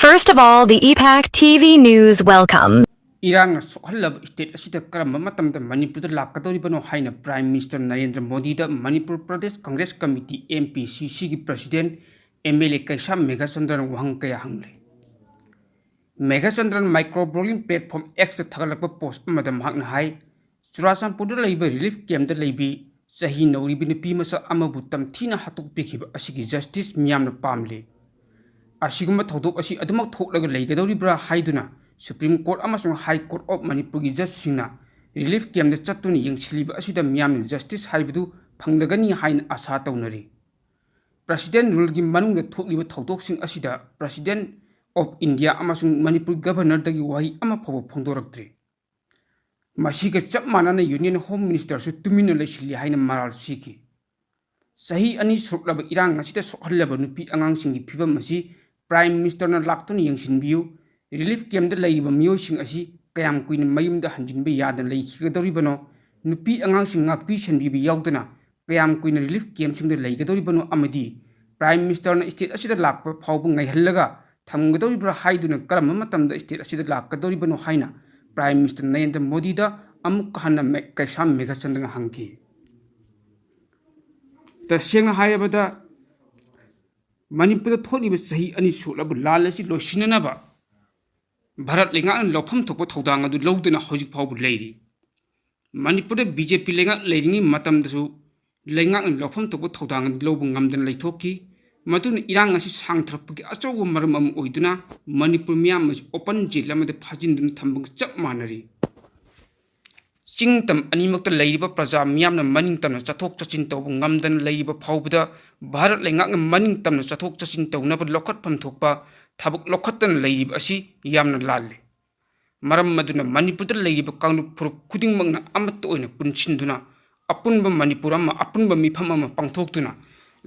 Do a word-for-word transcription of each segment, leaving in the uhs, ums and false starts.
First of all, the E PAC T V News welcome. ꯏꯔꯥꯡꯅ ꯁꯣꯛꯍꯜꯂꯕ state ꯑꯁꯤꯗ ꯀꯔꯝꯕ ꯃꯇꯝꯗ ꯃꯅꯤꯄꯨꯔꯗ ꯂꯥꯛꯀꯗꯧꯔꯤꯕꯅꯣ ꯍꯥꯏꯅ ꯄ꯭ꯔꯥꯏꯝ ꯃꯤꯅꯤꯁꯇꯔ ꯅꯔꯦꯟꯗ꯭ꯔ ꯃꯣꯗꯤꯗ Manipur Pradesh Congress committee, M P C C, ꯒꯤ president, M L A Keisham ꯃꯦꯘꯆꯟꯗ꯭ꯔꯅ ꯋꯥꯍꯪ ꯀꯌꯥ ꯍꯪꯂꯦ꯫ ꯃꯦꯘꯆꯟꯗ꯭ꯔꯅ ꯃꯥꯏꯀ꯭ꯔꯣ ꯕ꯭ꯂꯣꯒꯤꯡ ꯄ꯭ꯂꯦꯠꯐꯣꯝ X ꯇ ꯊꯥꯒꯠꯂꯛꯄ ꯄꯣꯁꯠ ꯑꯃꯗ ꯃꯍꯥꯛꯅ ꯍꯥꯏ, ꯆꯨꯔꯥꯆꯥꯟꯄꯨꯔꯗ ꯂꯩꯕ ꯔꯤꯂꯤꯐ ꯀꯦꯝꯞꯇ ꯂꯩꯕꯤ ꯆꯍꯤ ꯅꯧꯔꯤꯕꯤ ꯅꯨꯄꯤ ꯃꯆꯥ ꯑꯃꯕꯨ ꯇꯝꯊꯤꯅ ꯍꯥꯠꯇꯣꯛꯄꯤꯈꯤꯕ ꯑꯁꯤꯒꯤ ꯖꯁꯇꯤꯁ ꯃꯤꯌꯥꯝꯅ ꯄꯥꯝꯂꯤ꯫ ꯑꯁꯤꯒꯨꯝꯕ ꯊꯧꯗꯣꯛ ꯑꯁꯤ ꯑꯗꯨꯃꯛ ꯊꯣꯛꯂꯒ ꯂꯩꯒꯗꯧꯔꯤꯕ꯭ꯔꯥ ꯍꯥꯏꯗꯨꯅ Supreme Court ꯑꯃꯁꯨꯡ High Court of ꯃꯅꯤꯄꯨꯔꯒꯤ ꯖꯁꯁꯤꯡꯅ ꯔꯤꯂꯤꯐ ꯀꯦꯝꯞꯇ ꯆꯠꯇꯨꯅ ꯌꯦꯡꯁꯤꯜꯂꯤꯕ ꯑꯁꯤꯗ ꯃꯤꯌꯥꯝꯅ ꯖꯁꯇꯤꯁ ꯍꯥꯏꯕꯗꯨ ꯐꯪꯂꯒꯅꯤ ꯍꯥꯏꯅ ꯑꯥꯁꯥ ꯇꯧꯅꯔꯤ꯫ ꯄ꯭ꯔꯁꯤꯗꯦꯟꯠ ꯔꯨꯜꯒꯤ ꯃꯅꯨꯡꯗ ꯊꯣꯛꯂꯤꯕ ꯊꯧꯗꯣꯛꯁꯤꯡ ꯑꯁꯤꯗ President of India ꯑꯃꯁꯨꯡ ꯃꯅꯤꯄꯨꯔ ꯒꯚꯔꯅꯔꯗꯒꯤ ꯋꯥꯍꯩ ꯑꯃ ꯐꯥꯎꯕ ꯐꯣꯡꯗꯣꯔꯛꯇ꯭ꯔꯤ꯫ ꯃꯁꯤꯒ ꯆꯞ ꯃꯥꯟꯅꯅ ꯌꯨꯅꯤꯌꯟ ꯍꯣꯝ ꯃꯤꯅꯤꯁꯇꯔꯁꯨ ꯇꯨꯃꯤꯟꯅ ꯂꯩꯁꯤꯜꯂꯤ ꯍꯥꯏꯅ ꯃꯔꯥꯜ ꯁꯤꯈꯤ꯫ ꯆꯍꯤ ꯑꯅꯤ ꯁꯨꯔꯛꯂꯕ ꯏꯔꯥꯡ ꯑꯁꯤꯗ ꯁꯣꯛꯍꯜꯂꯕ ꯅꯨꯄꯤ ꯑꯉꯥꯡꯁꯤꯡꯒꯤ ꯐꯤꯕꯝ ꯑꯁꯤ ꯄ꯭ꯔꯥꯏꯝ ꯃꯤꯅꯤꯁꯇꯔꯅ ꯂꯥꯛꯇꯨꯅ ꯌꯦꯡꯁꯤꯟꯕꯤꯌꯨ꯫ ꯔꯤꯂꯤꯐ ꯀꯦꯝꯞꯇ ꯂꯩꯔꯤꯕ ꯃꯤꯑꯣꯏꯁꯤꯡ ꯑꯁꯤ ꯀꯌꯥꯝ ꯀꯨꯏꯅ ꯃꯌꯨꯝꯗ ꯍꯟꯖꯤꯟꯕ ꯌꯥꯗꯅ ꯂꯩꯈꯤꯒꯗꯧꯔꯤꯕꯅꯣ? ꯅꯨꯄꯤ ꯑꯉꯥꯡꯁꯤꯡ ꯉꯥꯛꯄꯤ ꯁꯦꯟꯕꯤꯕ ꯌꯥꯎꯗꯅ ꯀꯌꯥꯝ ꯀꯨꯏꯅ ꯔꯤꯂꯤꯐ ꯀꯦꯝꯞꯁꯤꯡꯗ ꯂꯩꯒꯗꯧꯔꯤꯕꯅꯣ? ꯑꯃꯗꯤ ꯄ꯭ꯔꯥꯏꯝ ꯃꯤꯅꯤꯁꯇꯔꯅ ꯁ꯭ꯇꯦꯠ ꯑꯁꯤꯗ ꯂꯥꯛꯄ ꯐꯥꯎꯕ ꯉꯥꯏꯍꯜꯂꯒ ꯊꯝꯒꯗꯧꯔꯤꯕ꯭ꯔꯥ ꯍꯥꯏꯗꯨꯅ ꯀꯔꯝꯕ ꯃꯇꯝꯗ ꯁ꯭ꯇꯦꯠ ꯑꯁꯤꯗ ꯂꯥꯛꯀꯗꯧꯔꯤꯕꯅꯣ ꯍꯥꯏꯅ ꯄ꯭ꯔꯥꯏꯝ ꯃꯤꯅꯤꯁꯇꯔ ꯅꯔꯦꯟꯗ꯭ꯔ ꯃꯣꯗꯤꯗ ꯑꯃꯨꯛꯀ ꯍꯟꯅ ꯃꯦ-, ꯀꯩꯁꯥꯝ ꯃꯦꯘꯆꯟꯗ꯭ꯔꯅ ꯍꯪꯈꯤ꯫ ꯇꯁꯦꯡꯅ ꯍꯥꯏꯔꯕꯗ, ꯃꯅꯤꯄꯨꯔꯗ ꯊꯣꯛꯂꯤꯕ ꯆꯍꯤ ꯑꯅꯤ ꯁꯨꯔꯛꯂꯕ ꯂꯥꯟ ꯑꯁꯤ ꯂꯣꯏꯁꯤꯟꯅꯅꯕ ꯚꯥꯔꯠ ꯂꯩꯉꯥꯛꯅ ꯂꯧꯐꯝ ꯊꯣꯛꯄ ꯊꯧꯗꯥꯡ ꯑꯗꯨ ꯂꯧꯗꯨꯅ ꯍꯧꯖꯤꯛ ꯐꯥꯎꯕ ꯂꯩꯔꯤ꯫ ꯃꯅꯤꯄꯨꯔꯗ B J P ꯂꯩꯉꯥꯛ ꯂꯩꯔꯤꯉꯩ ꯃꯇꯝꯗꯁꯨ ꯂꯩꯉꯥꯛꯅ ꯂꯧꯐꯝ ꯊꯣꯛꯄ ꯊꯧꯗꯥꯡ ꯑꯗꯨ ꯂꯧꯕ ꯉꯝꯗꯅ ꯂꯩꯊꯣꯛꯈꯤ꯫ ꯃꯗꯨꯅ ꯏꯔꯥꯡ ꯑꯁꯤ ꯁꯥꯡꯊꯔꯛꯄꯒꯤ ꯑꯆꯧꯕ ꯃꯔꯝ ꯑꯃ ꯑꯣꯏꯗꯨꯅ ꯃꯅꯤꯄꯨꯔ ꯃꯤꯌꯥꯝ ꯑꯁꯤ open jail ꯑꯃꯗ ꯐꯥꯖꯤꯟꯗꯨꯅ ꯊꯝꯕꯒ ꯆꯞ ꯃꯥꯟꯅꯔꯤ꯫ ꯆꯤꯡ ꯇꯝ ꯑꯅꯤꯃꯛꯇ ꯂꯩꯔꯤꯕ ꯄ꯭ꯔꯖꯥ ꯃꯤꯌꯥꯝꯅ ꯃꯅꯤꯡ ꯇꯝꯅ ꯆꯠꯊꯣꯛ ꯆꯠꯁꯤꯟ ꯇꯧꯕ ꯉꯝꯗꯅ ꯂꯩꯔꯤꯕ ꯐꯥꯎꯕꯗ ꯚꯥꯔꯠ ꯂꯩꯉꯥꯛꯅ ꯃꯅꯤꯡ ꯇꯝꯅ ꯆꯠꯊꯣꯛ ꯆꯠꯁꯤꯟ ꯇꯧꯅꯕ ꯂꯧꯈꯠꯐꯝ ꯊꯣꯛꯄ ꯊꯕꯛ ꯂꯧꯈꯠꯇꯅ ꯂꯩꯔꯤꯕ ꯑꯁꯤ ꯌꯥꯝꯅ ꯂꯥꯜꯂꯤ꯫ ꯃꯔꯝ ꯑꯗꯨꯅ ꯃꯅꯤꯄꯨꯔꯗ ꯂꯩꯔꯤꯕ ꯀꯥꯡꯂꯨꯞ ꯐꯨꯔꯨꯞ ꯈꯨꯗꯤꯡꯃꯛꯅ ꯑꯃꯠꯇ ꯑꯣꯏꯅ ꯄꯨꯟꯁꯤꯟꯗꯨꯅ ꯑꯄꯨꯟꯕ ꯃꯅꯤꯄꯨꯔ ꯑꯃ, ꯑꯄꯨꯟꯕ ꯃꯤꯐꯝ ꯑꯃ ꯄꯥꯡꯊꯣꯛꯇꯨꯅ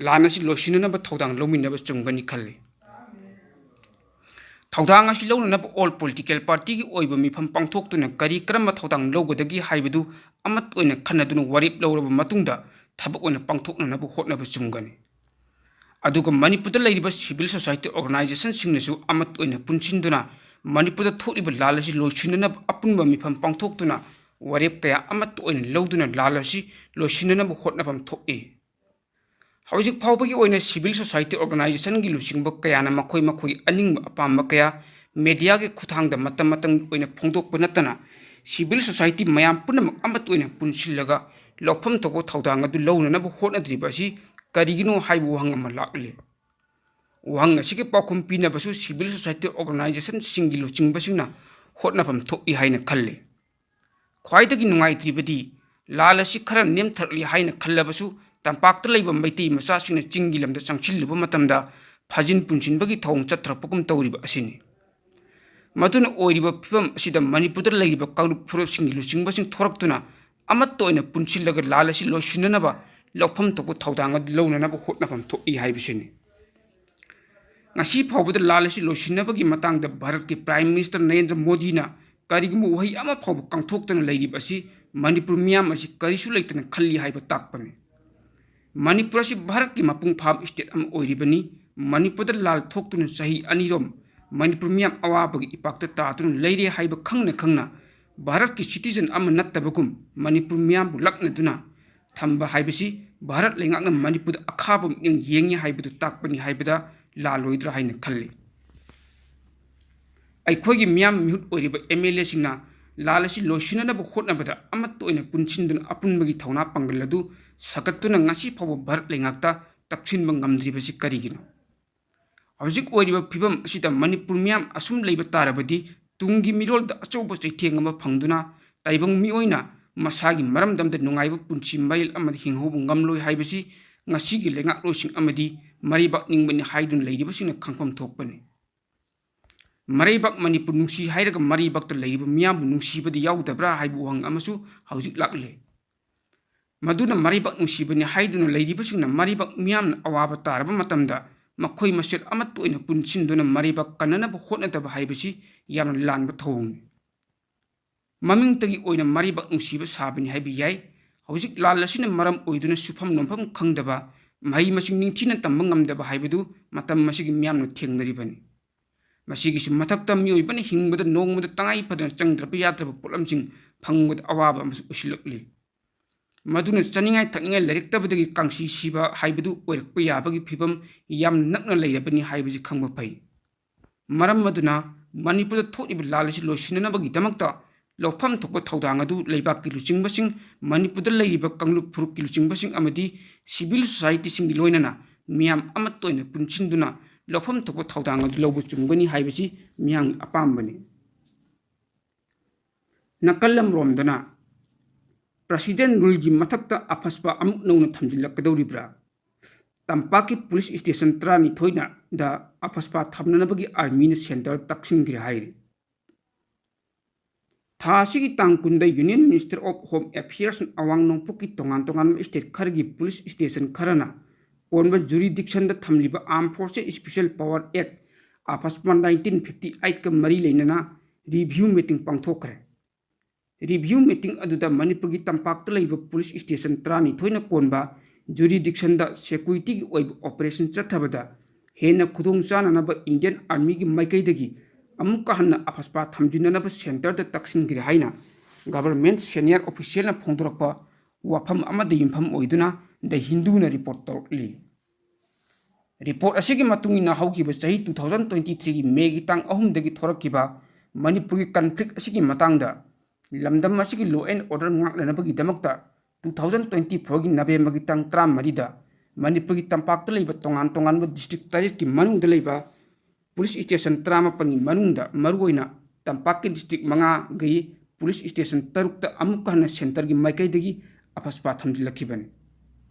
ꯂꯥꯟ ꯑꯁꯤ ꯂꯣꯏꯁꯤꯟꯅꯅꯕ ꯊꯧꯗꯥꯡ ꯂꯧꯃꯤꯟꯅꯕ ꯆꯨꯝꯒꯅꯤ ꯈꯜꯂꯤ꯫ ꯊꯧꯗꯥꯡ ꯑꯁꯤ ꯂꯧꯅꯅꯕ all political party ꯒꯤ ꯑꯣꯏꯕ ꯃꯤꯐꯝ ꯄꯥꯡꯊꯣꯛꯇꯨꯅ ꯀꯔꯤ ꯀꯔꯝꯕ ꯊꯧꯗꯥꯡ ꯂꯧꯒꯗꯒꯦ ꯍꯥꯏꯕꯗꯨ ꯑꯃꯠꯇ ꯑꯣꯏꯅ ꯈꯟꯅꯗꯨꯅ ꯋꯥꯔꯦꯞ ꯂꯧꯔꯕ ꯃꯇꯨꯡꯗ ꯊꯕꯛ ꯑꯣꯏꯅ ꯄꯥꯡꯊꯣꯛꯅꯅꯕ ꯍꯣꯠꯅꯕ ꯆꯨꯝꯒꯅꯤ꯫ ꯑꯗꯨꯒ ꯃꯅꯤꯄꯨꯔꯗ ꯂꯩꯔꯤꯕ civil society organizationꯁꯤꯡꯅꯁꯨ ꯑꯃꯠꯇ ꯑꯣꯏꯅ ꯄꯨꯟꯁꯤꯟꯗꯨꯅ ꯃꯅꯤꯄꯨꯔꯗ ꯊꯣꯛꯂꯤꯕ ꯂꯥꯜ ꯑꯁꯤ ꯂꯣꯏꯁꯤꯟꯅꯅꯕ ꯑꯄꯨꯟꯕ ꯃꯤꯐꯝ ꯄꯥꯡꯊꯣꯛꯇꯨꯅ ꯋꯥꯔꯦꯞ ꯀꯌꯥ ꯑꯃꯠꯇ ꯑꯣꯏꯅ ꯂꯧꯗꯨꯅ ꯂꯥꯜ ꯑꯁꯤ ꯂꯣꯏꯁꯤꯟꯅꯅꯕ ꯍꯣꯠꯅꯐꯝ ꯊꯣꯛꯏ꯫ ꯍꯧꯖꯤꯛ ꯐꯥꯎꯕꯒꯤ ꯑꯣꯏꯅ civil society organizationꯒꯤ ꯂꯨꯆꯤꯡꯕ ꯀꯌꯥꯅ ꯃꯈꯣꯏ ꯃꯈꯣꯏꯒꯤ ꯑꯅꯤꯡꯕ ꯑꯄꯥꯝꯕ ꯀꯌꯥ mediaꯒꯤ ꯈꯨꯠꯊꯥꯡꯗ ꯃꯇꯝ ꯃꯇꯝꯒꯤ ꯑꯣꯏꯅ ꯐꯣꯡꯗꯣꯛꯄ ꯅꯠꯇꯅ civil society ꯃꯌꯥꯝ ꯄꯨꯝꯅꯃꯛ ꯑꯃꯠꯇ ꯑꯣꯏꯅ ꯄꯨꯟꯁꯤꯜꯂꯒ ꯂꯧꯐꯝ ꯊꯣꯛꯄ ꯊꯧꯗꯥꯡ ꯑꯗꯨ ꯂꯧꯅꯅꯕ ꯍꯣꯠꯅꯗ꯭ꯔꯤꯕ ꯑꯁꯤ ꯀꯔꯤꯒꯤꯅꯣ ꯍꯥꯏꯕ ꯋꯥꯍꯪ ꯑꯃ ꯂꯥꯛꯂꯤ꯫ ꯋꯥꯍꯪ ꯑꯁꯤꯒꯤ ꯄꯥꯎꯈꯨꯝ ꯄꯤꯅꯕꯁꯨ civil society organizationꯁꯤꯡꯒꯤ ꯂꯨꯆꯤꯡꯕꯁꯤꯡꯅ ꯍꯣꯠꯅꯐꯝ ꯊꯣꯛꯏ ꯍꯥꯏꯅ ꯈꯜꯂꯤ꯫ ꯈ꯭ꯋꯥꯏꯗꯒꯤ ꯅꯨꯡꯉꯥꯏꯇ꯭ꯔꯤꯕꯗꯤ ꯂꯥꯜ ꯑꯁꯤ ꯈꯔ ꯅꯦꯝꯊꯔꯛꯂꯤ ꯍꯥꯏꯅ ꯈꯜꯂꯕꯁꯨ ꯇꯝꯄꯥꯛꯇ ꯂꯩꯕ ꯃꯩꯇꯩ ꯃꯆꯥꯁꯤꯡꯅ ꯆꯤꯡꯒꯤ ꯂꯝꯗ ꯆꯪꯁꯤꯜꯂꯨꯕ ꯃꯇꯝꯗ ꯐꯥꯖꯤꯟ ꯄꯨꯟꯁꯤꯟꯕꯒꯤ ꯊꯧꯑꯣꯡ ꯆꯠꯊꯔꯛꯄꯒꯨꯝ ꯇꯧꯔꯤꯕ ꯑꯁꯤꯅꯤ꯫ ꯃꯗꯨꯅ ꯑꯣꯏꯔꯤꯕ ꯐꯤꯕꯝ ꯑꯁꯤꯗ ꯃꯅꯤꯄꯨꯔꯗ ꯂꯩꯔꯤꯕ ꯀꯥꯡꯂꯨꯞ ꯐꯨꯔꯨꯞꯁꯤꯡꯒꯤ ꯂꯨꯆꯤꯡꯕꯁꯤꯡ ꯊꯣꯔꯛꯇꯨꯅ ꯑꯃꯠꯇ ꯑꯣꯏꯅ ꯄꯨꯟꯁꯤꯜꯂꯒ ꯂꯥꯜ ꯑꯁꯤ ꯂꯣꯏꯁꯤꯟꯅꯅꯕ ꯂꯧꯐꯝ ꯊꯣꯛꯄ ꯊꯧꯗꯥꯡ ꯑꯗꯨ ꯂꯧꯅꯅꯕ ꯍꯣꯠꯅꯐꯝ ꯊꯣꯛꯏ ꯍꯥꯏꯕꯁꯤꯅꯤ꯫ ꯉꯁꯤ ꯐꯥꯎꯕꯗ ꯂꯥꯜ ꯑꯁꯤ ꯂꯣꯏꯁꯤꯟꯅꯕꯒꯤ ꯃꯇꯥꯡꯗ ꯚꯥꯔꯠꯀꯤ Prime Minister ꯅꯔꯦꯟꯗ꯭ꯔ ꯃꯣꯗꯤꯅ ꯀꯔꯤꯒꯨꯝꯕ ꯋꯥꯍꯩ ꯑꯃ ꯐꯥꯎꯕ ꯀꯥꯡꯊꯣꯛꯇꯅ ꯂꯩꯔꯤꯕ ꯑꯁꯤ ꯃꯅꯤꯄꯨꯔ ꯃꯤꯌꯥꯝ ꯑꯁꯤ ꯀꯔꯤꯁꯨ ꯂꯩꯇꯅ ꯈꯜꯂꯤ ꯍꯥꯏꯕ ꯇꯥꯛꯄꯅꯤ꯫ ꯃꯅꯤꯄꯨꯔ ꯑꯁꯤ ꯚꯥꯔꯠꯀꯤ ꯃꯄꯨꯡ ꯐꯥꯕ state ꯑꯃ ꯑꯣꯏꯔꯤꯕꯅꯤ꯫ ꯃꯅꯤꯄꯨꯔꯗ ꯂꯥꯜ ꯊꯣꯛꯇꯨꯅ ꯆꯍꯤ ꯑꯅꯤꯔꯣꯝ ꯃꯅꯤꯄꯨꯔ ꯃꯤꯌꯥꯝ ꯑꯋꯥꯕꯒꯤ ꯏꯄꯥꯛꯇ ꯇꯥꯗꯨꯅ ꯂꯩꯔꯦ ꯍꯥꯏꯕ ꯈꯪꯅ ꯈꯪꯅ ꯚꯥꯔꯠꯀꯤ citizen ꯑꯃ ꯅꯠꯇꯕꯒꯨꯝ ꯃꯅꯤꯄꯨꯔ ꯃꯤꯌꯥꯝꯕꯨ ꯂꯛꯅꯗꯨꯅ ꯊꯝꯕ ꯍꯥꯏꯕꯁꯤ ꯚꯥꯔꯠ ꯂꯩꯉꯥꯛꯅ ꯃꯅꯤꯄꯨꯔꯗ ꯑꯈꯥꯕ ꯃꯤꯠꯌꯦꯡ ꯌꯦꯡꯉꯤ ꯍꯥꯏꯕꯗꯨ ꯇꯥꯛꯄꯅꯤ ꯍꯥꯏꯕꯗ ꯂꯥꯜꯂꯣꯏꯗ꯭ꯔꯥ ꯍꯥꯏꯅ ꯈꯜꯂꯤ꯫ ꯑꯩꯈꯣꯏꯒꯤ ꯃꯤꯌꯥꯝ ꯃꯤꯍꯨꯠ ꯑꯣꯏꯔꯤꯕ MLAꯁꯤꯡꯅ ꯂꯥꯜ ꯑꯁꯤ ꯂꯣꯏꯁꯤꯟꯅꯅꯕ ꯍꯣꯠꯅꯕꯗ ꯑꯃꯠꯇ ꯑꯣꯏꯅ ꯄꯨꯟꯁꯤꯟꯗꯨꯅ ꯑꯄꯨꯟꯕꯒꯤ ꯊꯧꯅꯥ ꯄꯥꯡꯒꯜ ꯑꯗꯨ ꯁꯥꯒꯠꯇꯨꯅ ꯉꯁꯤ ꯐꯥꯎꯕ ꯚꯥꯔꯠ ꯂꯩꯉꯥꯛꯇ ꯇꯛꯁꯤꯟꯕ ꯉꯝꯗ꯭ꯔꯤꯕꯁꯤ ꯀꯔꯤꯒꯤꯅꯣ? ꯍꯧꯖꯤꯛ ꯑꯣꯏꯔꯤꯕ ꯐꯤꯕꯝ ꯑꯁꯤꯗ ꯃꯅꯤꯄꯨꯔ ꯃꯤꯌꯥꯝ ꯑꯁꯨꯝ ꯂꯩꯕ ꯇꯥꯔꯕꯗꯤ ꯇꯨꯡꯒꯤ ꯃꯤꯔꯣꯜꯗ ꯑꯆꯧꯕ ꯆꯩꯊꯦꯡ ꯑꯃ ꯐꯪꯗꯨꯅ ꯇꯥꯏꯕꯪ ꯃꯤꯑꯣꯏꯅ ꯃꯁꯥꯒꯤ ꯃꯔꯝꯗꯝꯗ ꯅꯨꯡꯉꯥꯏꯕ ꯄꯨꯟꯁꯤ ꯃꯔꯦꯜ ꯑꯃꯗ ꯍꯤꯡꯍꯧꯕ ꯉꯝꯂꯣꯏ ꯍꯥꯏꯕꯁꯤ ꯉꯁꯤꯒꯤ ꯂꯩꯉꯥꯛꯂꯣꯏꯁꯤꯡ ꯑꯃꯗꯤ ꯃꯔꯩꯕꯥꯛ ꯅꯤꯡꯕꯅꯤ ꯍꯥꯏꯗꯨꯅ ꯂꯩꯔꯤꯕꯁꯤꯡꯅ ꯈꯪꯐꯝ ꯊꯣꯛꯄꯅꯤ꯫ ꯃꯔꯩꯕꯥꯛ ꯃꯅꯤꯄꯨꯔ ꯅꯨꯡꯁꯤ ꯍꯥꯏꯔꯒ ꯃꯔꯩꯕꯥꯛꯇ ꯂꯩꯔꯤꯕ ꯃꯤꯌꯥꯝꯕꯨ ꯅꯨꯡꯁꯤꯕꯗꯤ ꯌꯥꯎꯗꯕ꯭ꯔꯥ ꯍꯥꯏꯕ ꯋꯥꯍꯪ ꯑꯃꯁꯨ ꯍꯧꯖꯤꯛ ꯂꯥꯛꯂꯦ꯫ ꯃꯗꯨꯅ ꯃꯔꯩꯕꯥꯛ ꯅꯨꯡꯁꯤꯕꯅꯤ ꯍꯥꯏꯗꯨꯅ ꯂꯩꯔꯤꯕꯁꯤꯡꯅ ꯃꯔꯩꯕꯥꯛ ꯃꯤꯌꯥꯝꯅ ꯑꯋꯥꯕ ꯇꯥꯔꯕ ꯃꯇꯝꯗ ꯃꯈꯣꯏ ꯃꯁꯦꯜ ꯑꯃꯠꯇ ꯑꯣꯏꯅ ꯄꯨꯟꯁꯤꯟꯗꯨꯅ ꯃꯔꯩꯕꯥꯛ ꯀꯟꯅꯅꯕ ꯍꯣꯠꯅꯗꯕ ꯍꯥꯏꯕꯁꯤ ꯌꯥꯝꯅ ꯂꯥꯟꯕ ꯊꯧꯑꯣꯡꯅꯤ꯫ ꯃꯃꯤꯡꯇꯒꯤ ꯑꯣꯏꯅ ꯃꯔꯩꯕꯥꯛ ꯅꯨꯡꯁꯤꯕ ꯁꯥꯕꯅꯤ ꯍꯥꯏꯕ ꯌꯥꯏ꯫ ꯍꯧꯖꯤꯛ ꯂꯥꯜ ꯑꯁꯤꯅ ꯃꯔꯝ ꯑꯣꯏꯗꯨꯅ ꯁꯨꯐꯝ ꯅꯣꯝꯐꯝ ꯈꯪꯗꯕ, ꯃꯍꯩ ꯃꯁꯤꯡ ꯅꯤꯡꯊꯤꯅ ꯇꯝꯕ ꯉꯝꯗꯕ ꯍꯥꯏꯕꯗꯨ ꯃꯇꯝ ꯑꯁꯤꯒꯤ ꯃꯤꯌꯥꯝꯅ ꯊꯦꯡꯅꯔꯤꯕꯅꯤ꯫ ꯃꯁꯤꯒꯤꯁꯨ ꯃꯊꯛꯇ ꯃꯤꯑꯣꯏꯕꯅ ꯍꯤꯡꯕꯗ ꯅꯣꯡꯃꯗ ꯇꯉꯥꯏ ꯐꯗꯅ ꯆꯪꯗ꯭ꯔꯕ ꯌꯥꯗ꯭ꯔꯕ ꯄꯣꯠꯂꯝꯁꯤꯡ ꯐꯪꯕꯗ ꯑꯋꯥꯕ ꯑꯃꯁꯨ ꯑꯣꯏꯁꯤꯜꯂꯛꯂꯤ꯫ ꯃꯗꯨꯅ ꯆꯥꯅꯤꯡꯉꯥꯏ ꯊꯛꯅꯤꯡꯉꯥꯏ ꯂꯩꯔꯛꯇꯕꯗꯒꯤ ꯀꯥꯡꯁꯤ ꯁꯤꯕ ꯍꯥꯏꯕꯗꯨ ꯑꯣꯏꯔꯛꯄ ꯌꯥꯕꯒꯤ ꯐꯤꯕꯝ ꯌꯥꯝ ꯅꯛꯅ ꯂꯩꯔꯕꯅꯤ ꯍꯥꯏꯕꯁꯤ ꯈꯪꯕ ꯐꯩ꯫ ꯃꯔꯝ ꯑꯗꯨꯅ ꯃꯅꯤꯄꯨꯔꯗ ꯊꯣꯛꯂꯤꯕ ꯂꯥꯜ ꯑꯁꯤ ꯂꯣꯏꯁꯤꯟꯅꯅꯕꯒꯤꯗꯃꯛꯇ ꯂꯧꯐꯝ ꯊꯣꯛꯄ ꯊꯧꯗꯥꯡ ꯑꯗꯨ ꯂꯩꯕꯥꯛꯀꯤ ꯂꯨꯆꯤꯡꯕꯁꯤꯡ, ꯃꯅꯤꯄꯨꯔꯗ ꯂꯩꯔꯤꯕ ꯀꯥꯡꯂꯨꯞ ꯐꯨꯔꯨꯞꯀꯤ ꯂꯨꯆꯤꯡꯕꯁꯤꯡ ꯑꯃꯗꯤ civil societyꯁꯤꯡꯒꯤ ꯂꯣꯏꯅꯅ ꯃꯤꯌꯥꯝ ꯑꯃꯠꯇ ꯑꯣꯏꯅ ꯄꯨꯟꯁꯤꯟꯗꯨꯅ ꯂꯧꯐꯝ ꯊꯣꯛꯄ ꯊꯧꯗꯥꯡ ꯑꯗꯨ ꯂꯧꯕ ꯆꯨꯝꯒꯅꯤ ꯍꯥꯏꯕꯁꯤ ꯃꯤꯌꯥꯝꯒꯤ ꯑꯄꯥꯝꯕꯅꯤ꯫ ꯅꯥꯀꯜ ꯑꯃꯔꯣꯝꯗꯅ President Ruleꯒꯤ ꯃꯊꯛꯇ AFSPA ꯑꯃꯨꯛ ꯅꯧꯅ ꯊꯝꯖꯤꯜꯂꯛꯀꯗꯧꯔꯤꯕ꯭ꯔꯥ? ꯇꯝꯄꯥꯛꯀꯤ ꯄꯨꯂꯤꯁ ꯁ꯭ꯇꯦꯁꯟ ꯇꯔꯥꯅꯤꯊꯣꯏꯗ AFSPA ꯊꯝꯅꯅꯕꯒꯤ ꯑꯥꯔꯃꯤꯅ ꯁꯦꯟꯇꯔ ꯇꯛꯁꯤꯟꯈ꯭ꯔꯦ ꯍꯥꯏꯔꯤ꯫ ꯊꯥ ꯑꯁꯤꯒꯤ ꯇꯥꯡ ꯀꯨꯟꯗ Union Minister of Home Affairsꯅ ꯑꯋꯥꯡ ꯅꯣꯡꯄꯣꯛꯀꯤ ꯇꯣꯉꯥꯟ ꯇꯣꯉꯥꯟꯕ ꯁ꯭ꯇꯦꯠ ꯈꯔꯒꯤ ꯄꯨꯂꯤꯁ ꯁ꯭ꯇꯦꯁꯟ ꯈꯔꯅ ꯀꯣꯟꯕ jurisdictionꯗ ꯊꯝꯂꯤꯕ Armed Forces Special Power Act, AFSPA nineteen fifty eightꯀ ꯃꯔꯤ ꯂꯩꯅꯅ review meeting ꯄꯥꯡꯊꯣꯛꯈ꯭ꯔꯦ꯫ Review meeting ꯑꯗꯨꯗ ꯃꯅꯤꯄꯨꯔꯒꯤ ꯇꯝꯄꯥꯛꯇ ꯂꯩꯕ ꯄꯨꯂꯤꯁ ꯁ꯭ꯇꯦꯁꯟ ꯇꯔꯥꯅꯤꯊꯣꯏꯅ ꯀꯣꯟꯕ jurisdictionꯗ securityꯒꯤ ꯑꯣꯏꯕ operation ꯆꯠꯊꯕꯗ ꯍꯦꯟꯅ ꯈꯨꯗꯣꯡ ꯆꯥꯅꯅꯕ Indian Armyꯒꯤ ꯃꯥꯏꯀꯩꯗꯒꯤ ꯑꯃꯨꯛꯀ ꯍꯟꯅ AFSPA ꯊꯝꯖꯤꯟꯅꯅꯕ ꯁꯦꯟꯇꯔꯗ ꯇꯛꯁꯤꯟꯈ꯭ꯔꯦ ꯍꯥꯏꯅ government senior officialꯅ ꯐꯣꯡꯗꯣꯔꯛꯄ ꯋꯥꯐꯝ ꯑꯃꯗ ꯌꯨꯝꯐꯝ ꯑꯣꯏꯗꯨꯅ The Hinduꯅ report ꯇꯧꯔꯛꯂꯤ꯫ Report ꯑꯁꯤꯒꯤ ꯃꯇꯨꯡ ꯏꯟꯅ ꯍꯧꯈꯤꯕ ꯆꯍꯤ two thousand twenty threeꯒꯤ Mayꯒꯤ ꯇꯥꯡ ꯑꯍꯨꯝꯗꯒꯤ ꯊꯣꯔꯛꯈꯤꯕ ꯃꯅꯤꯄꯨꯔꯒꯤ conflict ꯑꯁꯤꯒꯤ ꯃꯇꯥꯡꯗ ꯂꯝꯗꯝ ꯑꯁꯤꯒꯤ law and order ꯉꯥꯛꯅꯅꯕꯒꯤꯗꯃꯛꯇ two thousand twenty fourꯒꯤ Novemberꯒꯤ ꯇꯥꯡ ꯇꯔꯥꯃꯔꯤꯗ ꯃꯅꯤꯄꯨꯔꯒꯤ ꯇꯝꯄꯥꯛꯇ ꯂꯩꯕ ꯇꯣꯉꯥꯟ ꯇꯣꯉꯥꯟꯕ district ꯇꯔꯦꯠꯀꯤ ꯃꯅꯨꯡꯗ ꯂꯩꯕ ꯄꯨꯂꯤꯁ ꯁ꯭ꯇꯦꯁꯟ ꯇꯔꯥꯃꯥꯄꯜꯒꯤ ꯃꯅꯨꯡꯗ ꯃꯔꯨꯑꯣꯏꯅ ꯇꯝꯄꯥꯛꯀꯤ district ꯃꯉꯥꯒꯤ ꯄꯨꯂꯤꯁ ꯁ꯭ꯇꯦꯁꯟ ꯇꯔꯨꯛꯇ ꯑꯃꯨꯛꯀ ꯍꯟꯅ ꯁꯦꯟꯇꯔꯒꯤ ꯃꯥꯏꯀꯩꯗꯒꯤ AFSPA ꯊꯝꯖꯤꯜꯂꯛꯈꯤꯕꯅꯤ꯫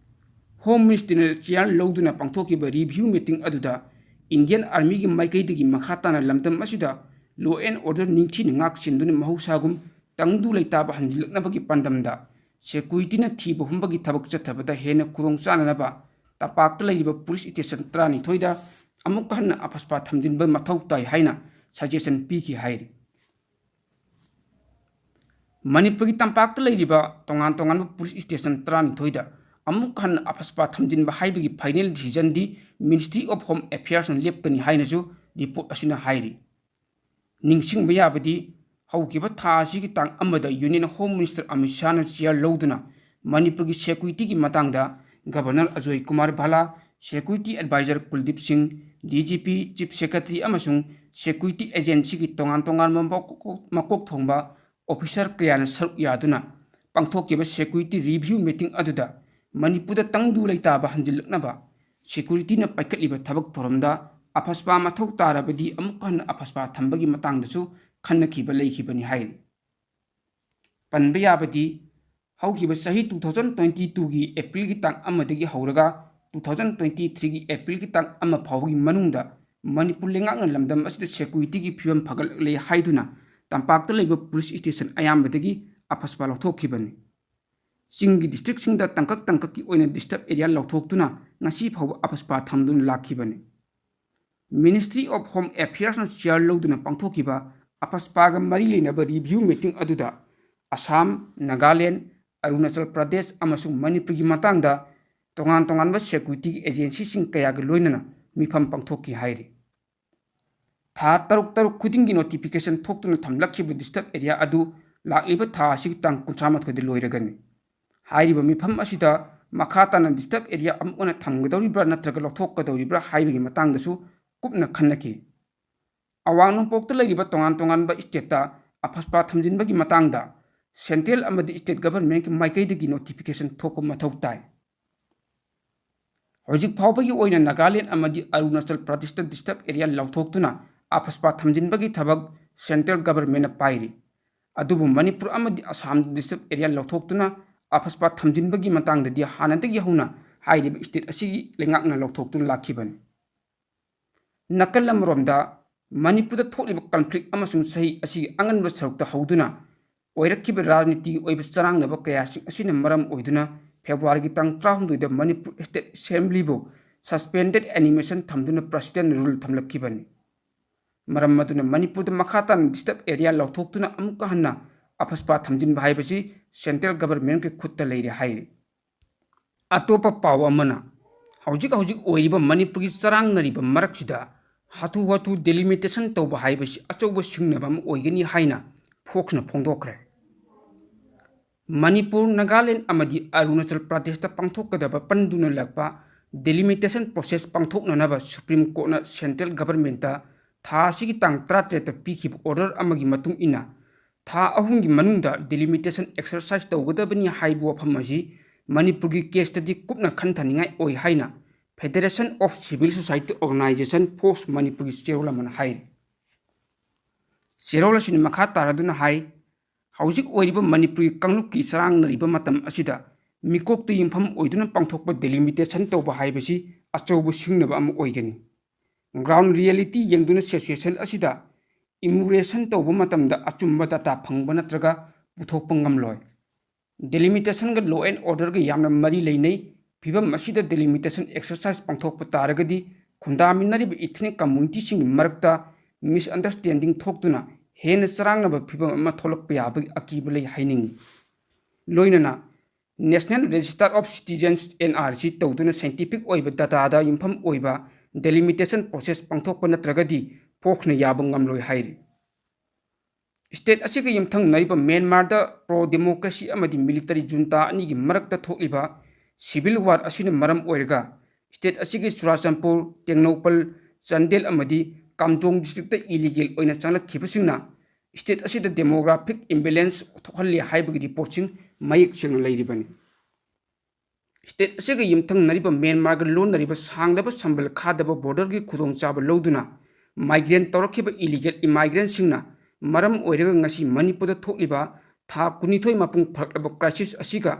Home Ministerꯅ chair ꯂꯧꯗꯨꯅ ꯄꯥꯡꯊꯣꯛꯈꯤꯕ review meeting ꯑꯗꯨꯗ Indian Armyꯒꯤ ꯃꯥꯏꯀꯩꯗꯒꯤ ꯃꯈꯥ ꯇꯥꯅ ꯂꯝꯗꯝ ꯑꯁꯤꯗ law and order ꯅꯤꯡꯊꯤꯅ ꯉꯥꯛ ꯁꯦꯟꯗꯨꯅ ꯃꯍꯧꯁꯥꯒꯨꯝ ꯇꯪꯗꯨ ꯂꯩꯇꯥꯕ ꯍꯟꯖꯤꯜꯂꯛꯅꯕꯒꯤ ꯄꯥꯟꯗꯝꯗ securityꯅ ꯊꯤꯕ ꯍꯨꯝꯕꯒꯤ ꯊꯕꯛ ꯆꯠꯊꯕꯗ ꯍꯦꯟꯅ ꯈꯨꯗꯣꯡ ꯆꯥꯅꯅꯕ ꯇꯝꯄꯥꯛꯇ ꯂꯩꯔꯤꯕ ꯄꯨꯂꯤꯁ ꯁ꯭ꯇꯦꯁꯟ ꯇꯔꯥꯅꯤꯊꯣꯏꯗ ꯑꯃꯨꯛꯀ ꯍꯟꯅ AFSPA ꯊꯝꯖꯤꯟꯕ ꯃꯊꯧ ꯇꯥꯏ ꯍꯥꯏꯅ suggestion ꯄꯤꯈꯤ ꯍꯥꯏꯔꯤ꯫ ꯃꯅꯤꯄꯨꯔꯒꯤ ꯇꯝꯄꯥꯛꯇ ꯂꯩꯔꯤꯕ ꯇꯣꯉꯥꯟ ꯇꯣꯉꯥꯟꯕ ꯄꯨꯂꯤꯁ ꯁ꯭ꯇꯦꯁꯟ ꯇꯔꯥꯅꯤꯊꯣꯏꯗ ꯑꯃꯨꯛ ꯍꯟꯅ ꯑꯐꯁꯄꯥ ꯊꯝꯖꯤꯟꯕ ꯍꯥꯏꯕꯒꯤ final decision D Ministry of Home Affairs ꯅ ꯂꯦꯞꯀꯅꯤ ꯍꯥꯏꯅꯁꯨ report ꯑꯁꯤꯅ ꯍꯥꯏꯔꯤ꯫ ꯅꯤꯡꯁꯤꯡꯕ ꯌꯥꯕꯗꯤ, ꯍꯧꯈꯤꯕ ꯊꯥ ꯑꯁꯤꯒꯤ ꯇꯥꯡ ꯑꯃꯗ Union Home Minister Amit ꯁꯥꯍꯅ chair ꯂꯧꯗꯨꯅ ꯃꯅꯤꯄꯨꯔꯒꯤ security ꯒꯤ ꯃꯇꯥꯡꯗ Governor Ajoy Kumar ꯚꯥꯂꯥ, security advisor ꯀꯨꯜꯗꯤꯞ ꯁꯤꯡ, D G P, Chief Secretary ꯑꯃꯁꯨꯡ security agency ꯒꯤ ꯇꯣꯉꯥꯟ ꯇꯣꯉꯥꯟꯕ ꯃꯀꯣꯛ, ꯃꯀꯣꯛ ꯊꯣꯡꯕ officer ꯀꯌꯥꯅ ꯁꯔꯨꯛ ꯌꯥꯗꯨꯅ ꯄꯥꯡꯊꯣꯛꯈꯤꯕ security review meeting ꯑꯗꯨꯗ ꯃꯅꯤꯄꯨꯔꯗ ꯇꯪꯗꯨ ꯂꯩꯇꯥꯕ ꯍꯟꯖꯤꯜꯂꯛꯅꯕ security ꯅ ꯄꯥꯏꯈꯠꯂꯤꯕ ꯊꯕꯛ ꯊꯧꯔꯝꯗ ꯑꯐꯁꯄꯥ ꯃꯊꯧ ꯇꯥꯔꯕꯗꯤ ꯑꯃꯨꯛ ꯍꯟꯅ ꯑꯐꯁꯄꯥ ꯊꯝꯕꯒꯤ ꯃꯇꯥꯡꯗꯁꯨ ꯈꯟꯅꯈꯤꯕ ꯂꯩꯈꯤꯕꯅꯤ ꯍꯥꯏꯔꯤ꯫ ꯄꯟꯕ ꯌꯥꯕꯗꯤ, ꯍꯧꯈꯤꯕ ꯆꯍꯤ two thousand twenty two ꯒꯤ April ꯒꯤ ꯇꯥꯡ ꯑꯃꯗꯒꯤ ꯍꯧꯔꯒ two thousand twenty three ꯒꯤ April ꯒꯤ ꯇꯥꯡ ꯑꯃ ꯐꯥꯎꯕꯒꯤ ꯃꯅꯨꯡꯗ ꯃꯅꯤꯄꯨꯔ ꯂꯩꯉꯥꯛꯅ ꯂꯝꯗꯝ ꯑꯁꯤꯗ security ꯒꯤ ꯐꯤꯕꯝ ꯐꯒꯠꯂꯛꯂꯦ ꯍꯥꯏꯗꯨꯅ ꯇꯝꯄꯥꯛꯇ ꯂꯩꯕ police station ꯑꯌꯥꯝꯕꯗꯒꯤ ꯑꯐꯁꯄꯥ ꯂꯧꯊꯣꯛꯈꯤꯕꯅꯤ꯫ ꯆꯤꯡꯒꯤ district ꯁꯤꯡꯗ ꯇꯥꯡꯀꯛ ꯇꯥꯡꯀꯛꯀꯤ ꯑꯣꯏꯅ disturb area ꯂꯧꯊꯣꯛꯇꯨꯅ ꯉꯁꯤ ꯐꯥꯎꯕ ꯑꯐꯁꯄꯥ ꯊꯝꯗꯨꯅ ꯂꯥꯛꯈꯤꯕꯅꯤ꯫ Ministry of Home Affairs ꯅ chair ꯂꯧꯗꯨꯅ ꯄꯥꯡꯊꯣꯛꯈꯤꯕ ꯑꯐꯁꯄꯥꯒ ꯃꯔꯤ ꯂꯩꯅꯕ review meeting ꯑꯗꯨꯗ ꯑꯁꯥꯝ, ꯅꯥꯒꯥꯂꯦꯟ, ꯑꯔꯨꯅꯥꯆꯜ ꯄ꯭ꯔꯗꯦꯁ ꯑꯃꯁꯨꯡ ꯃꯅꯤꯄꯨꯔꯒꯤ ꯃꯇꯥꯡꯗ ꯇꯣꯉꯥꯟ ꯇꯣꯉꯥꯟꯕ security ꯒꯤ agency ꯁꯤꯡ ꯀꯌꯥꯒ ꯂꯣꯏꯅꯅ ꯃꯤꯐꯝ ꯄꯥꯡꯊꯣꯛꯈꯤ ꯍꯥꯏꯔꯤ꯫ ꯊꯥ ꯇꯔꯨꯛ ꯇꯔꯨꯛ ꯈꯨꯗꯤꯡꯒꯤ notification ꯊꯣꯛꯇꯨꯅ ꯊꯝꯂꯛꯈꯤꯕ disturb area ꯑꯗꯨ ꯂꯥꯛꯂꯤꯕ ꯊꯥ ꯑꯁꯤꯒꯤ ꯇꯥꯡ ꯀꯨꯟꯊ꯭ꯔꯥ ꯃꯥꯊꯣꯏꯗ ꯂꯣꯏꯔꯒꯅꯤ꯫ ꯍꯥꯏꯔꯤꯕ ꯃꯤꯐꯝ ꯑꯁꯤꯗ ꯃꯈꯥ ꯇꯥꯅ disturb area ꯑꯃꯨꯛ ꯍꯟꯅ ꯊꯝꯒꯗꯧꯔꯤꯕ꯭ꯔꯥ ꯅꯠꯇ꯭ꯔꯒ ꯂꯧꯊꯣꯛꯀꯗꯧꯔꯤꯕ꯭ꯔꯥ ꯍꯥꯏꯕꯒꯤ ꯃꯇꯥꯡꯗꯁꯨ ꯀꯨꯞꯅ ꯈꯟꯅꯈꯤ꯫ ꯑꯋꯥꯡ ꯅꯣꯡꯄꯣꯛꯇ ꯂꯩꯔꯤꯕ ꯇꯣꯉꯥꯟ ꯇꯣꯉꯥꯟꯕ state ꯇ ꯑꯐꯁꯄꯥ ꯊꯝꯖꯤꯟꯕꯒꯤ ꯃꯇꯥꯡꯗ central ꯑꯃꯗꯤ state government ꯀꯤ ꯃꯥꯏꯀꯩꯗꯒꯤ notification ꯊꯣꯛꯄ ꯃꯊꯧ ꯇꯥꯏ꯫ ꯍꯧꯖꯤꯛ ꯐꯥꯎꯕꯒꯤ ꯑꯣꯏꯅ ꯅꯥꯒꯥꯂꯦꯟ ꯑꯃꯗꯤ ꯑꯔꯨꯅꯥꯆꯜ ꯄ꯭ꯔꯗꯦꯁꯇ disturb area ꯂꯧꯊꯣꯛꯇꯨꯅ ꯑꯐꯁꯄꯥ ꯊꯝꯖꯤꯟꯕꯒꯤ ꯊꯕꯛ central government ꯅ ꯄꯥꯏꯔꯤ꯫ ꯑꯗꯨꯕꯨ ꯃꯅꯤꯄꯨꯔ ꯑꯃꯗꯤ ꯑꯁꯥꯝꯗ disturb area ꯂꯧꯊꯣꯛꯇꯨꯅ ꯑꯐꯁꯄꯥ ꯊꯝꯖꯤꯟꯕꯒꯤ ꯃꯇꯥꯡꯗꯗꯤ ꯍꯥꯟꯅꯗꯒꯤ ꯍꯧꯅ ꯍꯥꯏꯔꯤꯕ state ꯑꯁꯤꯒꯤ ꯂꯩꯉꯥꯛꯅ ꯂꯧꯊꯣꯛꯇꯨꯅ ꯂꯥꯛꯈꯤꯕꯅꯤ꯫ ꯅꯥꯀꯜ ꯑꯃꯔꯣꯝꯗ, ꯃꯅꯤꯄꯨꯔꯗ ꯊꯣꯛꯂꯤꯕ conflict ꯑꯃꯁꯨꯡ ꯆꯍꯤ ꯑꯁꯤꯒꯤ ꯑꯉꯟꯕ ꯁꯔꯨꯛꯇ ꯍꯧꯗꯨꯅ ꯑꯣꯏꯔꯛꯈꯤꯕ ꯔꯥꯖꯅꯤꯇꯤꯒꯤ ꯑꯣꯏꯕ ꯆꯔꯥꯡꯅꯕ ꯀꯌꯥꯁꯤꯡ ꯑꯁꯤꯅ ꯃꯔꯝ ꯑꯣꯏꯗꯨꯅ February ꯒꯤ ꯇꯥꯡ ꯇꯔꯥꯍꯨꯝꯗꯣꯏꯗ ꯃꯅꯤꯄꯨꯔ state assembly ꯕꯨ suspended animation ꯊꯝꯗꯨꯅ president rule ꯊꯝꯂꯛꯈꯤꯕꯅꯤ꯫ ꯃꯔꯝ ꯑꯗꯨꯅ ꯃꯅꯤꯄꯨꯔꯗ ꯃꯈꯥ ꯇꯥꯅ disturb area ꯂꯧꯊꯣꯛꯇꯨꯅ ꯑꯃꯨꯛꯀ ꯍꯟꯅ ꯑꯐꯁꯄꯥ ꯊꯝꯖꯤꯟꯕ ꯍꯥꯏꯕꯁꯤ central government ꯀꯤ ꯈꯨꯠꯇ ꯂꯩꯔꯦ ꯍꯥꯏꯔꯤ꯫ ꯑꯇꯣꯞꯄ ꯄꯥꯎ ꯑꯃꯅ, ꯍꯧꯖꯤꯛ ꯍꯧꯖꯤꯛ ꯑꯣꯏꯔꯤꯕ ꯃꯅꯤꯄꯨꯔꯒꯤ ꯆꯔꯥꯡꯅꯔꯤꯕ ꯃꯔꯛꯁꯤꯗ ꯍꯥꯊꯨ ꯍꯥꯊꯨ delimitation ꯇꯧꯕ ꯍꯥꯏꯕꯁꯤ ꯑꯆꯧꯕ ꯁꯤꯡꯅꯕ ꯑꯃ ꯑꯣꯏꯒꯅꯤ ꯍꯥꯏꯅ ꯐꯣꯛꯁꯅ ꯐꯣꯡꯗꯣꯛꯈ꯭ꯔꯦ꯫ ꯃꯅꯤꯄꯨꯔ, ꯅꯥꯒꯥꯂꯦꯟ ꯑꯃꯗꯤ ꯑꯔꯨꯅꯥꯆꯜ ꯄ꯭ꯔꯗꯦꯁꯇ ꯄꯥꯡꯊꯣꯛꯀꯗꯕ ꯄꯟꯗꯨꯅ ꯂꯥꯛꯄ delimitation process ꯄꯥꯡꯊꯣꯛꯅꯅꯕ ꯁꯨꯄ꯭ꯔꯤꯝ ꯀꯣꯔꯠꯅ ꯁꯦꯟꯇ꯭ꯔꯦꯜ ꯒꯚꯔꯟꯃꯦꯟꯠꯇ ꯊꯥ ꯑꯁꯤꯒꯤ ꯇꯥꯡ ꯇꯔꯥꯇꯔꯦꯠꯇ ꯄꯤꯈꯤꯕ ꯑꯣꯔꯗꯔ ꯑꯃꯒꯤ ꯃꯇꯨꯡ ꯏꯟꯅ, ꯊꯥ ꯑꯍꯨꯝꯒꯤ ꯃꯅꯨꯡꯗ delimitation exercise ꯇꯧꯒꯗꯕꯅꯤ ꯍꯥꯏꯕ ꯋꯥꯐꯝ ꯑꯁꯤ ꯃꯅꯤꯄꯨꯔꯒꯤ ꯀꯦꯁꯇꯗꯤ ꯀꯨꯞꯅ ꯈꯟꯊꯅꯤꯡꯉꯥꯏ ꯑꯣꯏ ꯍꯥꯏꯅ Federation of Civil Society Organisation, fox ꯃꯅꯤꯄꯨꯔꯒꯤ ꯆꯦꯔꯣꯜ ꯑꯃꯅ ꯍꯥꯏꯔꯤ꯫ ꯆꯦꯔꯣꯜ ꯑꯁꯤꯅ ꯃꯈꯥ ꯇꯥꯔꯗꯨꯅ ꯍꯥꯏ, ꯍꯧꯖꯤꯛ ꯑꯣꯏꯔꯤꯕ ꯃꯅꯤꯄꯨꯔꯒꯤ ꯀꯥꯡꯂꯨꯞꯀꯤ ꯆꯔꯥꯡꯅꯔꯤꯕ ꯃꯇꯝ ꯑꯁꯤꯗ ꯃꯤꯀꯣꯛꯇ ꯌꯨꯝꯐꯝ ꯑꯣꯏꯗꯨꯅ ꯄꯥꯡꯊꯣꯛꯄ delimitation ꯇꯧꯕ ꯍꯥꯏꯕꯁꯤ ꯑꯆꯧꯕ ꯁꯤꯡꯅꯕ ꯑꯃ ꯑꯣꯏꯒꯅꯤ꯫ Ground reality ꯌꯦꯡꯗꯨꯅ situation ꯑꯁꯤꯗ enumeration ꯇꯧꯕ ꯃꯇꯝꯗ ꯑꯆꯨꯝꯕ data ꯐꯪꯕ ꯅꯠꯇ꯭ꯔꯒ ꯄꯨꯊꯣꯛꯄ ꯉꯝꯂꯣꯏ꯫ Delimitationꯒ law and orderꯒ ꯌꯥꯝꯅ ꯃꯔꯤ ꯂꯩꯅꯩ꯫ ꯐꯤꯚꯝ ꯑꯁꯤꯗ delimitation exercise ꯄꯥꯡꯊꯣꯛꯄ ꯇꯥꯔꯒꯗꯤ ꯈꯨꯟꯗꯥꯃꯤꯟꯅꯔꯤꯕ ethnic communityꯁꯤꯡꯒꯤ ꯃꯔꯛꯇ misunderstanding ꯊꯣꯛꯇꯨꯅ ꯍꯦꯟꯅ ꯆꯔꯥꯡꯅꯕ ꯐꯤꯚꯝ ꯑꯃ ꯊꯣꯛꯂꯛꯄ ꯌꯥꯕꯒꯤ ꯑꯀꯤꯕ ꯂꯩ ꯍꯥꯏꯅꯤꯡꯏ꯫ ꯂꯣꯏꯅꯅ National Register of Citizens, NRC, ꯇꯧꯗꯨꯅ scientific ꯑꯣꯏꯕ dataꯗ ꯌꯨꯝꯐꯝ ꯑꯣꯏꯕ delimitation process ꯄꯥꯡꯊꯣꯛꯄ ꯅꯠꯇ꯭ꯔꯒꯗꯤ ꯐꯣꯛꯁꯅ ꯌꯥꯕ ꯉꯝꯂꯣꯏ ꯍꯥꯏꯔꯤ꯫ State ꯑꯁꯤꯒ ꯌꯨꯝꯊꯪꯅꯔꯤꯕ ꯃ꯭ꯌꯥꯟꯃꯥꯔꯗ pro democracy ꯑꯃꯗꯤ military junta ꯑꯅꯤꯒꯤ ꯃꯔꯛꯇ ꯊꯣꯛꯂꯤꯕ civil war ꯑꯁꯤꯅ ꯃꯔꯝ ꯑꯣꯏꯔꯒ state ꯑꯁꯤꯒꯤ ꯆꯨꯔꯥꯆꯥꯟꯄꯨꯔ, ꯇꯦꯡꯅꯧꯄꯜ, ꯆꯥꯟꯗꯦꯜ ꯑꯃꯗꯤ ꯀꯥꯝꯖꯣꯡ districtꯇ illegal ꯑꯣꯏꯅ ꯆꯪꯂꯛꯈꯤꯕꯁꯤꯡꯅ state ꯑꯁꯤꯗ demographic imbalance ꯊꯣꯛꯍꯜꯂꯤ ꯍꯥꯏꯕꯒꯤ reportꯁꯤꯡ ꯃꯌꯦꯛ ꯁꯦꯡꯅ ꯂꯩꯔꯤꯕꯅꯤ꯫ State ꯑꯁꯤꯒ ꯌꯨꯝꯊꯪꯅꯔꯤꯕ ꯃ꯭ꯌꯥꯟꯃꯥꯔꯒ ꯂꯣꯟꯅꯔꯤꯕ ꯁꯥꯡꯂꯕ ꯁꯝꯕꯜ ꯈꯥꯗꯕ borderꯒꯤ ꯈꯨꯗꯣꯡꯆꯥꯕ ꯂꯧꯗꯨꯅ migrant ꯇꯧꯔꯛꯈꯤꯕ illegal immigrantꯁꯤꯡꯅ ꯃꯔꯝ ꯑꯣꯏꯔꯒ ꯉꯁꯤ ꯃꯅꯤꯄꯨꯔꯗ ꯊꯣꯛꯂꯤꯕ ꯊꯥ ꯀꯨꯟꯅꯤꯊꯣꯏ ꯃꯄꯨꯡ ꯐꯥꯔꯛꯂꯕ crisis ꯑꯁꯤꯒ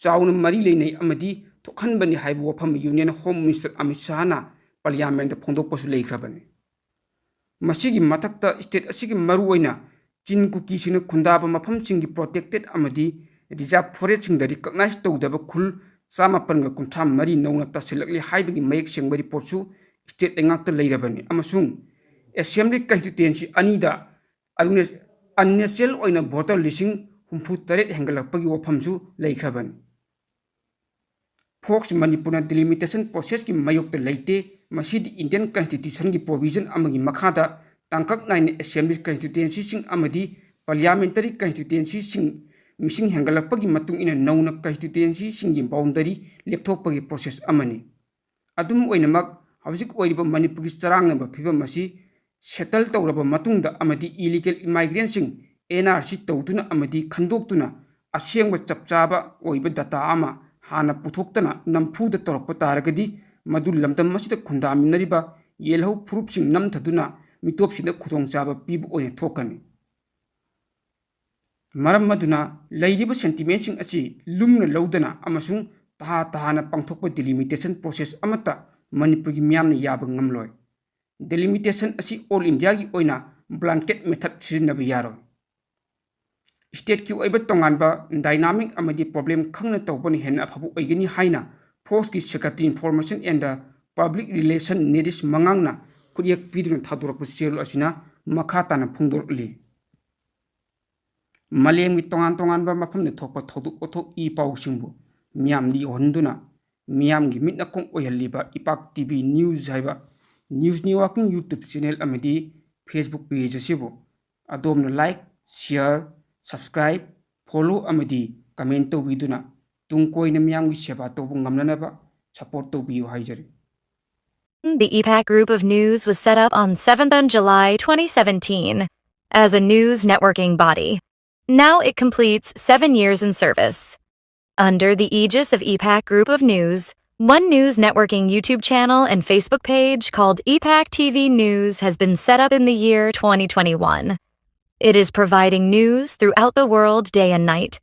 ꯆꯥꯎꯅ ꯃꯔꯤ ꯂꯩꯅꯩ ꯑꯃꯗꯤ ꯊꯣꯛꯍꯟꯕꯅꯤ ꯍꯥꯏꯕ ꯋꯥꯐꯝ Union Home Minister ꯑꯃꯤꯠ ꯁꯥꯍꯅ Parliamentꯇ ꯐꯣꯡꯗꯣꯛꯄꯁꯨ ꯂꯩꯈ꯭ꯔꯕꯅꯤ꯫ ꯃꯁꯤꯒꯤ ꯃꯊꯛꯇ state ꯑꯁꯤꯒꯤ ꯃꯔꯨꯑꯣꯏꯅ ꯆꯤꯟ ꯀꯨꯀꯤꯁꯤꯡꯅ ꯈꯨꯟꯗꯥꯕ ꯃꯐꯝꯁꯤꯡꯒꯤ protected ꯑꯃꯗꯤ reserve forestꯁꯤꯡꯗ recognize ꯇꯧꯗꯕ ꯈꯨꯜ ꯆꯥꯃꯥꯄꯟꯒ ꯀꯨꯟꯊ꯭ꯔꯥ ꯃꯔꯤ ꯅꯧꯅ ꯇꯥꯁꯤꯜꯂꯛꯂꯤ ꯍꯥꯏꯕꯒꯤ ꯃꯌꯦꯛ ꯁꯦꯡꯕ reportꯁꯨ state ꯂꯩꯉꯥꯛꯇ ꯂꯩꯔꯕꯅꯤ ꯑꯃꯁꯨꯡ Assembly constituency ꯑꯅꯤꯗ unnaturalized ꯑꯣꯏꯅ voter ꯂꯤꯁꯤꯡ ꯍꯨꯝꯐꯨ ꯇꯔꯦꯠ ꯍꯦꯟꯒꯠꯂꯛꯄꯒꯤ ꯋꯥꯐꯝꯁꯨ ꯂꯩꯈ꯭ꯔꯕꯅꯤ꯫ ꯐꯣꯛꯁ ꯃꯅꯤꯄꯨꯔꯅ ꯗꯤꯂꯤꯃꯤꯇꯦꯁꯟ ꯄ꯭ꯔꯣꯁꯦꯁꯀꯤ ꯃꯥꯌꯣꯛꯇ ꯂꯩꯇꯦ꯫ ꯃꯁꯤꯗꯤ ꯏꯟꯗꯤꯌꯟ ꯀꯟꯁꯇꯤꯇ꯭ꯌꯨꯁꯟꯒꯤ ꯄ꯭ꯔꯣꯚꯤꯖꯟ ꯑꯃꯒꯤ ꯃꯈꯥꯗ ꯇꯥꯡꯀꯛ ꯅꯥꯏꯅ ꯑꯦꯁꯦꯝꯕ꯭ꯂꯤ ꯀꯟꯁꯇꯤꯇ꯭ꯋꯦꯟꯁꯤꯁꯤꯡ ꯑꯃꯗꯤ ꯄꯥꯔꯂꯤꯌꯥꯃꯦꯟꯇꯔꯤ ꯀꯟꯁꯇꯤꯇ꯭ꯋꯦꯟꯁꯤꯁꯤꯡ ꯃꯤꯁꯤꯡ ꯍꯦꯟꯒꯠꯂꯛꯄꯒꯤ ꯃꯇꯨꯡ ꯏꯟꯅ ꯅꯧꯅ ꯀꯟꯁꯇꯤꯇ꯭ꯋꯦꯟꯁꯤꯁꯤꯡꯒꯤ ꯕꯥꯎꯟꯗꯔꯤ ꯂꯦꯞꯊꯣꯛꯄꯒꯤ ꯄ꯭ꯔꯣꯁꯦꯁ ꯑꯃꯅꯤ꯫ ꯑꯗꯨꯝ ꯑꯣꯏꯅꯃꯛ, ꯍꯧꯖꯤꯛ ꯑꯣꯏꯔꯤꯕ ꯃꯅꯤꯄꯨꯔꯒꯤ ꯆꯔꯥꯡꯅꯕ ꯐꯤꯕꯝ ꯑꯁꯤ ꯁꯦꯇꯜ ꯇꯧꯔꯕ ꯃꯇꯨꯡꯗ ꯑꯃꯗꯤ ꯏꯂꯤꯒꯦꯜ ꯏꯃꯥꯏꯒ꯭ꯔꯦꯟꯁꯤꯡ ꯑꯦꯟ ꯑꯥꯔ ꯁꯤ ꯇꯧꯗꯨꯅ ꯑꯃꯗꯤ ꯈꯟꯗꯣꯛꯇꯨꯅ ꯑꯁꯦꯡꯕ ꯆꯞ ꯆꯥꯕ ꯑꯣꯏꯕ ꯗꯇꯥ ꯑꯃ ꯍꯥꯟꯅ ꯄꯨꯊꯣꯛꯇꯅ ꯅꯝꯐꯨꯗ ꯇꯧꯔꯛꯄ ꯇꯥꯔꯒꯗꯤ, ꯃꯗꯨ ꯂꯝꯗꯝ ꯑꯁꯤꯗ ꯈꯨꯟꯗꯥꯃꯤꯟꯅꯔꯤꯕ ꯌꯦꯜꯍꯧ ꯐꯨꯔꯨꯞꯁꯤꯡ ꯅꯝꯊꯗꯨꯅ ꯃꯤꯇꯣꯞꯁꯤꯡꯗ ꯈꯨꯗꯣꯡꯆꯥꯕ ꯄꯤꯕ ꯑꯣꯏꯅ ꯊꯣꯛꯀꯅꯤ꯫ ꯃꯔꯝ ꯑꯗꯨꯅ ꯂꯩꯔꯤꯕ ꯁꯦꯟꯇꯤꯃꯦꯟꯁꯤꯡ ꯑꯁꯤ ꯂꯨꯝꯅ ꯂꯧꯗꯅ ꯑꯃꯁꯨꯡ ꯇꯍꯥ ꯇꯍꯥꯅ ꯄꯥꯡꯊꯣꯛꯄ ꯗꯤꯂꯤꯃꯤꯇꯦꯁꯟ ꯄ꯭ꯔꯣꯁꯦꯁ ꯑꯃꯠꯇ ꯃꯅꯤꯄꯨꯔꯒꯤ ꯃꯤꯌꯥꯝꯅ ꯌꯥꯕ ꯉꯝꯂꯣꯏ꯫ ꯗꯤꯂꯤꯃꯤꯇꯦꯁꯟ ꯑꯁꯤ ꯑꯣꯜ ꯏꯟꯗꯤꯌꯥꯒꯤ ꯑꯣꯏꯅ ꯕ꯭ꯂꯥꯟꯀꯦꯠ ꯃꯦꯊꯠ ꯁꯤꯖꯤꯟꯅꯕ ꯌꯥꯔꯣꯏ꯫ ꯁ꯭ꯇꯦꯠꯀꯤ ꯑꯣꯏꯕ ꯇꯣꯉꯥꯟꯕ ꯗꯥꯏꯅꯥꯃꯤꯛ ꯑꯃꯗꯤ ꯄ꯭ꯔꯣꯕ꯭ꯂꯦꯝ ꯈꯪꯅ ꯇꯧꯕꯅ ꯍꯦꯟꯅ ꯑꯐꯕ ꯑꯣꯏꯒꯅꯤ ꯍꯥꯏꯅ ꯐꯣꯔꯁꯀꯤ secretary information and the public relation Niris ꯃꯉꯥꯡꯅ ꯈꯨꯠꯌꯦꯛ ꯄꯤꯗꯨꯅ ꯊꯥꯗꯣꯔꯛꯄ ꯆꯦꯔꯣꯜ ꯑꯁꯤꯅ ꯃꯈꯥ ꯇꯥꯅ ꯐꯣꯡꯗꯣꯔꯛꯂꯤ꯫ ꯃꯥꯂꯦꯝꯒꯤ ꯇꯣꯉꯥꯟ ꯇꯣꯉꯥꯟꯕ ꯃꯐꯝꯗ ꯊꯣꯛꯄ ꯊꯧꯗꯣꯛ ꯋꯥꯊꯣꯛ ꯏ ꯄꯥꯎꯁꯤꯡꯕꯨ ꯃꯤꯌꯥꯝꯗ ꯌꯧꯍꯟꯗꯨꯅ ꯃꯤꯌꯥꯝꯒꯤ ꯃꯤꯠ ꯅꯥꯀꯣꯡ ꯑꯣꯏꯍꯜꯂꯤꯕ ꯏꯄꯥꯛ ꯇꯤ ꯚꯤ ꯅ꯭ꯌꯨꯁ ꯍꯥꯏꯕ ꯅ꯭ꯌꯨꯁ ꯅꯦꯠꯋꯥꯔꯀꯤꯡ ꯌꯨꯇ꯭ꯌꯨꯕ ꯆꯦꯅꯦꯜ ꯑꯃꯗꯤ ꯐꯦꯁꯕꯨꯛ ꯄꯦꯖ ꯑꯁꯤꯕꯨ ꯑꯗꯣꯝꯅ ꯂꯥꯏꯛ, ꯁꯤꯌꯥꯔ, ꯁꯕꯁꯀ꯭ꯔꯥꯏꯕ, ꯐꯣꯂꯣ ꯑꯃꯗꯤ ꯀꯃꯦꯟ ꯇꯧꯕꯤꯗꯨꯅ ꯇꯨꯡ ꯀꯣꯏꯅ ꯃꯤꯌꯥꯝꯒꯤ ꯁꯦꯕꯥ ꯇꯧꯕ ꯉꯝꯅꯅꯕ ꯁꯄꯣꯔꯠ ꯇꯧꯕꯤꯌꯨ ꯍꯥꯏꯖꯔꯤ꯫ The E PAC Group of News was set up on seventh of July twenty seventeen as a news networking body. Now it completes seven years in service. Under the aegis of E PAC Group of News, One News Networking YouTube channel and Facebook page called E PAC T V News has been set up in the year twenty twenty-one. It is providing news throughout the world day and night.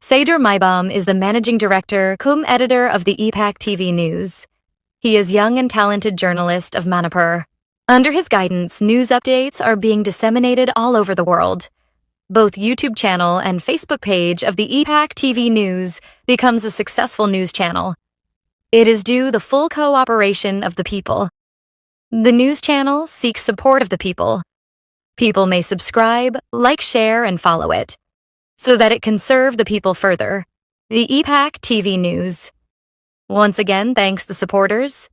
Seydur Maibam is the managing director cum editor of the E PAC T V News. He is young and talented journalist of Manipur. Under his guidance, news updates are being disseminated all over the world. Both YouTube channel and Facebook page of the E PAC T V News becomes a successful news channel. It is due the full cooperation of the people. The news channel seeks support of the people. People may subscribe, like, share, and follow it so that it can serve the people further. The E PAC T V News. Once again, thanks to supporters.